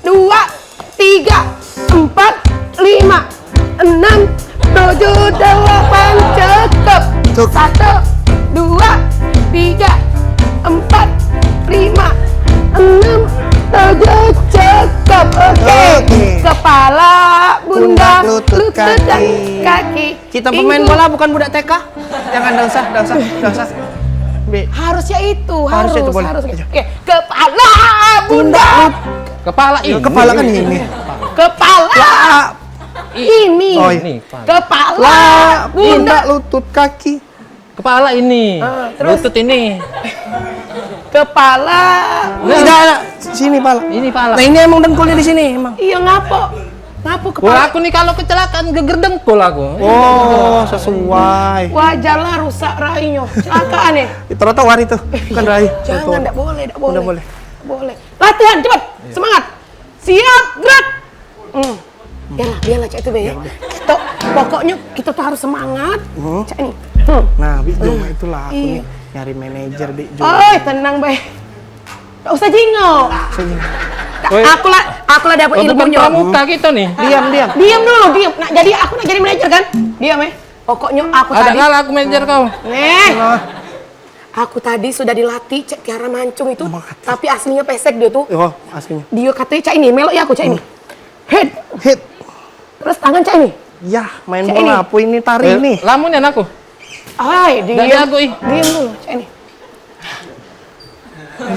dua, tiga, empat, lima, enam, tujuh, delapan, cukup. Cukup. Satu, dua, tiga, empat, lima, enam, tujuh, cukup. Oke. Oke. Kepala, bunda, lutut, dan kaki. Kita pemain bola bukan budak T K. Jangan, dak usah, dak usah, dak usah. Harusnya itu, harus, harus. Oke, kepala, bunda. Kepala ini. Kepala kan ini. Kepala ini. Oh, iya. Kepala, bunda, lutut, kaki. Kepala ini. Ah, terus? Lutut ini. Kepala. Nah. Tidak, tidak. Sini pala. Ini pala. Nah, ini emang dengkulnya di sini emang. Iya, ngapo? Ngapo kepala? Wah, aku nih kalau kecelakaan geger dengkul aku. Oh, sesuai. Wajar lah rusak rainyo. Kecelakaan ya? Di trotoar itu. Bukan rai. Jangan, trotoar. Ndak boleh, ndak boleh. Ndak boleh. Boleh. Latihan, cepat. Iya. Semangat. Siap, gerak. Hmm. Biarlah, biarlah cak itu be ya. Kita, pokoknya kita tuh harus semangat. Hmm. Cak ini. Hmm. Nah, Bik Jom, itulah aku nih nyari manajer, Bik Jom. Oi, tenang be. Gak usah jingok. Usah jingok. Aku lah, aku lah dapat ilmunyo. Pramuka kita nih. Diam, diam. Diam dulu, diam. Nak jadi, aku nak jadi manajer kan? Diam eh. Pokoknya aku tadi. Ada kalah aku manajer kau. Nih. Aku tadi sudah dilatih cak Tiara Mancung itu, tapi aslinya pesek dia tuh. Oh, aslinya. Dia katanya cak ini, melok ya aku cak ini. Hit. Hit. Terus tangan cak ini. Yah, main bola apa ini, tari ini. Lamun nian aku. Ai, diam. Dak jago, ih. Diam dulu, cak ini.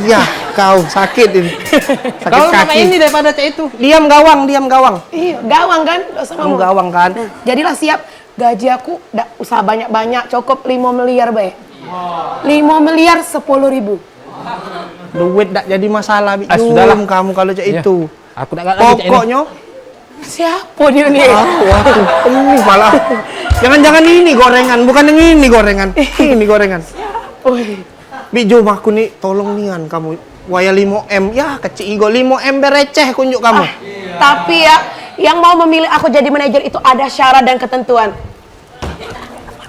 Yah, kau sakit ini. Sakit kaki. Kau nak main ini daripada cak itu. Diam gawang, diam gawang. Iya, gawang kan? Dak usah ngomong. Kamu gawang kan? Nah, jadilah siap. Gaji aku dak usah banyak-banyak, cukup limo miliar bae. Limo miliar sepuluh ribu. Duit dak jadi masalah, Bik Ah, Jum, sudahlah. Kamu kalau cak Iya. itu. Aku dak galak lagi cak ini. Pokoknyo, siapo dio ni? Ah, waduh, ini pala. Jangan-jangan ini gorengan, bukan yang ini gorengan. Ini gorengan. Oi. Bik Jum, aku ni tolong nian kamu. Wayah limo M, ya kecik igo, limo M bereceh kunjuk kamu. Ah, tapi ya, yang mau memilih aku jadi manajer itu ada syarat dan ketentuan.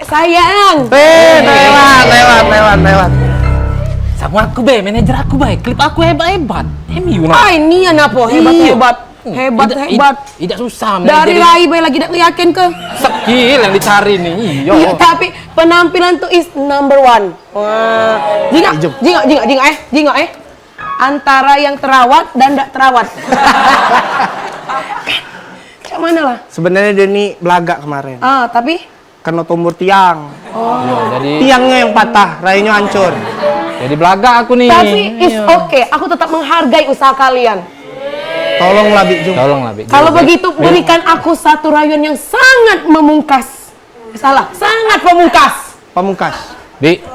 Sayang. Eh, lewat, lewat, lewat, lewat. Sama aku be, manajer aku be, klip aku hebat-hebat. M U nah. Ah, ini yang apa? Hebat, Iya. hebat. Hmm, Hebat, idak, hebat. idak, idak susah Dari manajer. Rai be lagi dak yakin ke? Skill yang dicari nih, iya. Iya, tapi penampilan tuh is number one. Wah. Jingok, Ijem. jingok, jingok, jingok eh, jingok eh. Antara yang terawat dan dak terawat. Cak mana lah? Sebenarnya dia ni belagak kemarin. Ah, tapi Kena tombor tiang. Oh. Yo, jadi Tiangnya yang patah, rainyo hancur. Jadi belagak aku ni. Tapi it's Iya. okay, aku tetap menghargai usaha kalian. Tolonglah, Bik Jum. Tolonglah, Bik Jum. Kalau Bik, begitu, Bik. berikan aku satu rayuan yang sangat memungkas. Salah, sangat pemungkas. Pamungkas. Bik.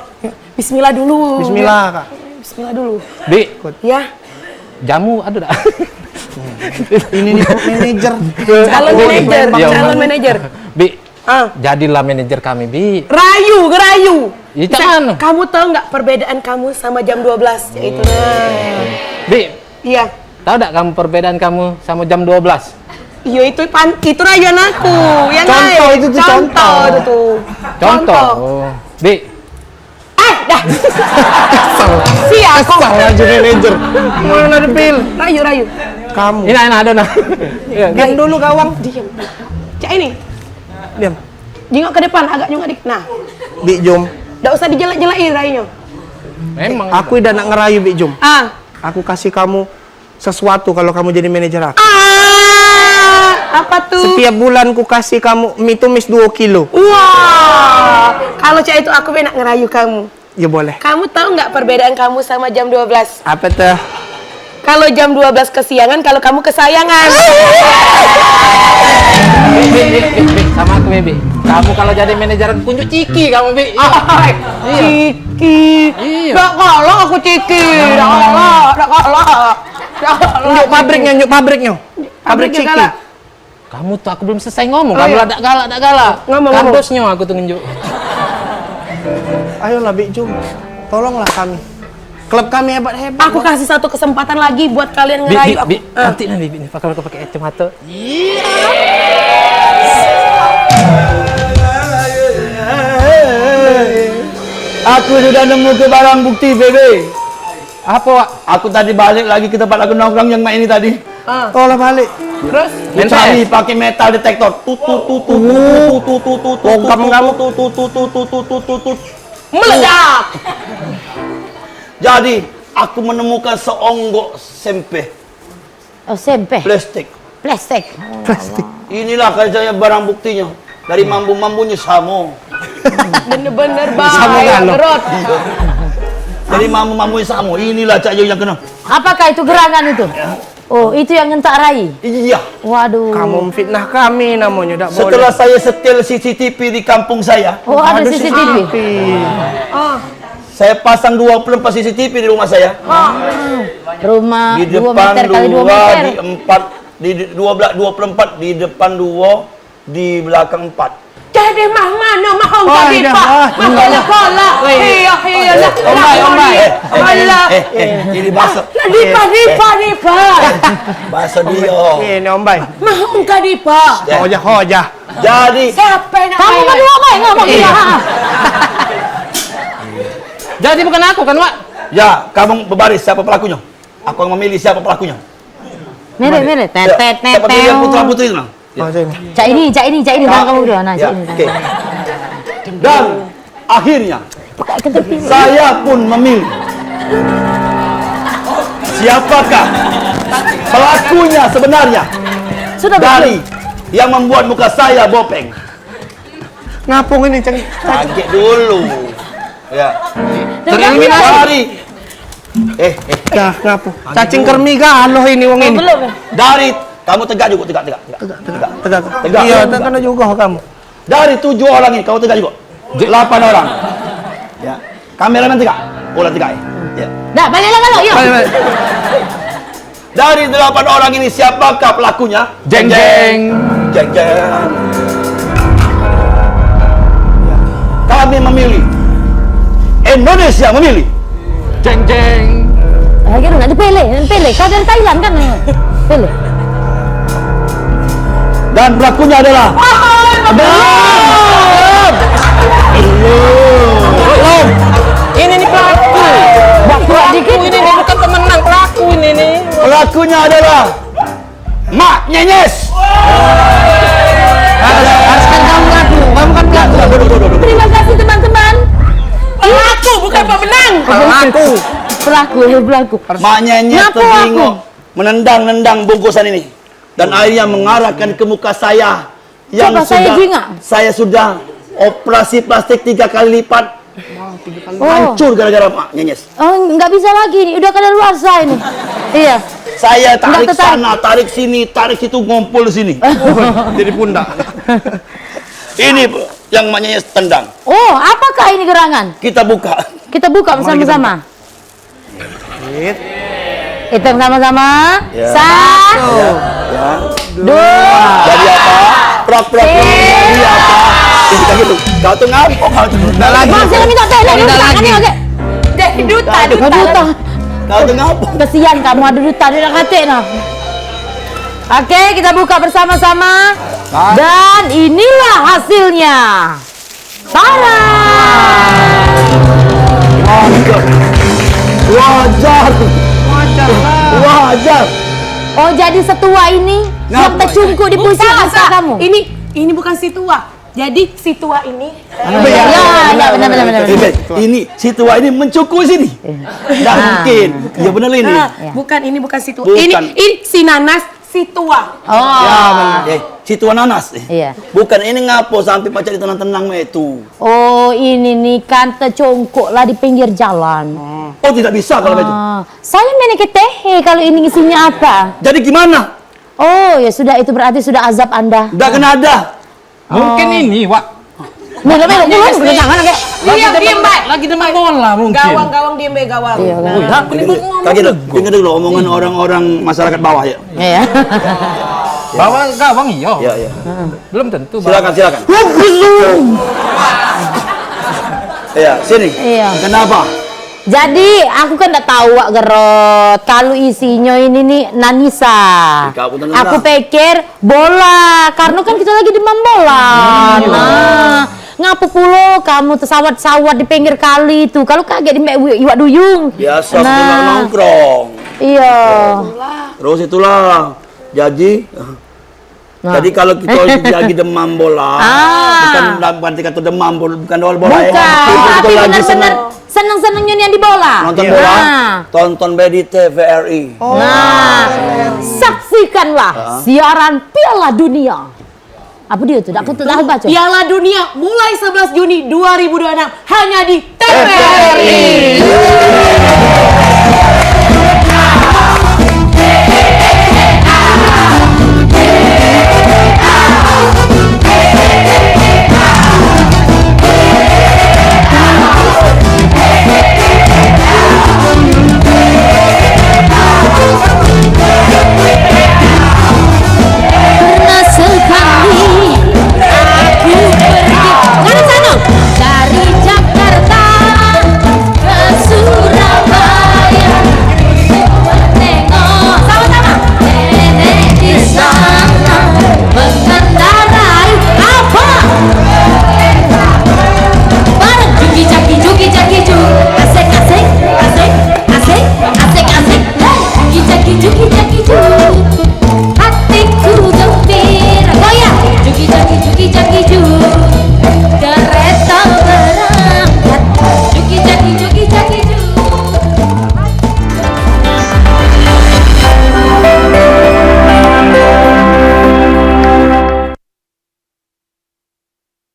Bismillah dulu. Bismillah, Kak. Bismillah dulu. Bik. Ikut. Ya. Jamu ada dak? Ini nih manajer. Calon manajer, Iya, calon Bang. manajer. Bik, Ah. jadilah manajer kami, Bik. Rayu, ngerayu. Iya, Bisa, cak mana? kamu tahu nggak perbedaan kamu sama jam dua belas? Ya itu. Bik, Iya. tahu dak kamu perbedaan kamu sama jam dua belas? Iya, itu pan, itu rayuan aku. Yang Contoh lain. itu tuh, Contoh contoh. itu tuh. Contoh. Oh. Bik. Ah, dah. Kesel. Siap, kok. Kesel aja manajer. Mana ada pil? Rayu, rayu. Kamu. Ini enak ada nah. Iya. Diam dulu, gawang. Diam. Cak ini. Diam. Jingok ke depan, agak nyungak dikit. Nah. Bik Jum. Ndak usah dijelek-jelekin rayunyo. Memang. Aku dah nak ngerayu, Bik Jum. Ah. Aku kasih kamu sesuatu kalau kamu jadi manajer aku. Ah, apa tuh? Setiap bulan ku kasih kamu mie tumis dua kilo. Wah, kalau cak itu aku be nak ngerayu kamu. Ya boleh. Kamu tahu nggak perbedaan kamu sama jam dua belas? Apa tuh? Kalau jam dua belas kesiangan, kalau kamu kesayangan. Bik, Bik, Bik, Bik, Bik, sama aku, Bik. Kamu kalau jadi manajer aku kunjuk ciki kamu, Bik. Iya. Ciki. Iya. Dak kalah aku ciki. Dak kalah, dak kalah. Dak kalah. Njuk pabriknyo, njuk pabriknyo. Pabrik Pabriknyo ciki. galak. Kamu tuh aku belum selesai ngomong. Oh, Kamu iya. lah dak galak, dak galak. Ngomong, ngomong. Kardusnyo aku tuh ngenjuk. Ayolah, Bik Jum. Tolonglah kami. Klub kami hebat-hebat. Aku kasih satu kesempatan lagi buat kalian Bik, ngerayu Bik, aku. Bik, Ah. cantik nah, Bik, Bik, nih. Kalau kau pakai kacamata. Iya. Aku sudah nemu ke barang bukti, Bebe. Apa, Wak? Aku tadi balik lagi ke tempat aku nongkrong yang main ini tadi. Ah. Oh, lah balik. Terus? Ku cari pakai metal detector. Tut, tut, tut, tut, tut, tut, tut, tut, tut, tut, tut, tut, tut, tut, tut, tut, tut, tut, tut. Meledak. Jadi, aku menemukan seonggok sempeh. Oh, sempeh. Plastik. Plastik. Plastik. Inilah katanya barang buktinya. Dari mambu-mambunyo samo. Bener-bener Samo bae, galo. Gerot. Dari mambu-mambunyo samo. Inilah cak yo yang kena. Apakah itu gerangan itu? Oh, itu yang ngentak rai? Iya. Waduh. Kamu memfitnah kami namonyo, dak boleh. Setelah saya setel C C T V di kampung saya. Oh, ada Ada C C T V. C C T V. Ah. Saya pasang dua puluh empat C C T V di rumah saya. Rumah Di dua depan meter kali dua dua, meter. di empat, di dua belah, dua puluh empat, di depan dua, di belakang empat. Jadi mah mano mah hong Oh, tadi, iya. Pak? Ah, Mah iya. kolak-kolak. Weh. Iya, iya, lah, Ombai, lah, ombai. iya. Eh, eh, Alah. eh, eh, ini bahasa. Lah, dipa, dipa, dipa. Bahasa dia. Ini ombai. Mah hong tadi, Pak. Ya. Hojah, hojah. Jadi Siapa yang nak Kamu main? berdua main ngomong Iya. iya. Jadi bukan aku kan, Wak? Ya, kamu berbaris siapa pelakunya? Aku yang memilih siapa pelakunya. Mele, Mari. mele. Ya, Tet, tet, tet, siapa pilihan tet. putra putri itu, nah? Ya. Oh, sini. Cak ini, cak ini, cak ini, Ya. bang kamu dua. Nah, Ya, cak ini. oke. Dan akhirnya, Buka kedepin. saya pun memilih siapakah pelakunya sebenarnya Sudah dari betul. yang membuat muka saya bopeng. Ngapung ini, Ceng? Kaget dulu. Ya. Tereliminasi. Dari Eh, eh. Dah, ngapo? Cacing kermi galoh ini wong Oh, ini. belum. Dari kamu tegak juga, tegak, tegak, tegak. Tegak, tegak. Tegak. Tegak. Iya, kan kena juga kamu. Dari tujuh orang ini kamu tegak juga. Lapan orang. Ya. Kameramen tegak. Bola tegak. Ya. Dah, baliklah kalau, yuk. Balik, balik. Dari delapan orang ini, siapakah pelakunya? Jeng, jeng. Jeng, jeng. Kami memilih. Indonesia memilih. Jeng, jeng. Lagi nak dipilih, pilih. Kau dari Thailand kan? Pilih. Dan pelakunya adalah Belum. Belum. Ini nih pelaku. Buat kuat dikit. Ini nih bukan pemenang, pelaku ini nih. Pelakunya adalah Mak Nyenyes. Harus, harus kan kamu ngaku, kamu kan pelaku. Terima kasih, teman-teman. Pelaku, bukan pemenang. Pelaku. Pelaku, eh, pelaku. Mak Nyenyes terbengong, menendang-nendang bungkusan ini dan airnya mengarahkan ke muka saya yang Coba saya sudah, jingak. Saya sudah operasi plastik tiga kali lipat. Oh. Hancur gara-gara Mak Nyenyes. Oh, nggak bisa lagi nih, udah kadaluarsa ini. Iya. Saya tarik sana, tarik sini, tarik situ, ngumpul sini. Jadi pundak. Ini yang Mak Nyenyes tendang. Oh, apakah ini gerangan? Kita buka. Kita buka bersama-sama. Hitung sama-sama. Ya. Satu. Ya. Ya. Dua. Jadi apa? Prak, prak, prak. Tiga. Jadi apa? Ini kita gitu. Kau tuh ngapo? Kau tuh Bang, saya minta tolong, minta tangan ni, oke. Jadi duta, duta. Duta. Kau tuh ngapo? Kesian kamu, ada duta di dalam hati, nah. Oke, kita buka bersama-sama. Nah. Dan inilah hasilnya. Tara! Wajar. Wajar. Wajar. Oh, jadi setua ini yang tercungkuk di pucuk besar kamu? Ini, ini bukan si tua. Jadi si tua ini. Ya, ya, benar, benar, benar, benar. Ini, ini si tua ini mencungkuk sini. Nggak mungkin. Ya, benar ini. Nah, bukan, ini bukan si tua. Bukan. Ini, ini si nanas. Si tua. Oh. Ya, benar. Eh, si tua nanas. Eh. Iya. Bukan ini ngapo sampai pacak ditenang-tenang mek itu. Oh, ini nih kan tecongkok lah di pinggir jalan. Oh, tidak bisa kalau begitu. Ah, saya main ketehe kalau ini isinya apa? Jadi gimana? Oh, ya sudah, itu berarti sudah azab Anda. Ndak kena ada. Mungkin ini, Wak. Melo, melo, melo, pegang tangan, agak. Lagi demam, lagi demam bola mungkin. Gawang, gawang, diem be, gawang. Iya, gawang. Wih, aku ni mau ngomong. Kaget dulu, dengar dulu omongan orang-orang masyarakat bawah, ya. Iya. Bawah gawang, iya. Iya, iya. Belum tentu. Silakan, silakan. Iya, sini. Iya. Kenapa? Jadi, aku kan ndak tahu, Wak Gerot, kalu isinyo ini ni nanisa. Aku pikir bola, karno kan kito lagi demam bola. Nah, ngapo pulo kamu tesawat-sawat di pinggir kali tu? Kalu kaget di mek iwak duyung. Biaso nongkrong. Iyo. Terus itulah. Jadi, Nah. Jadi kalu kito lagi demam bola, bukan dalam arti kato demam bol-, bukan bola, bola, ya. Bukan, tapi bener-bener seneng-senengnyo nian di bola. Nonton bola, tonton be di T V R I. Nah, saksikanlah siaran Piala Dunia. Apa dia tu? Dak, dak baca. Piala Dunia mulai sebelas Juni dua ribu dua puluh enam hanya di T V R I.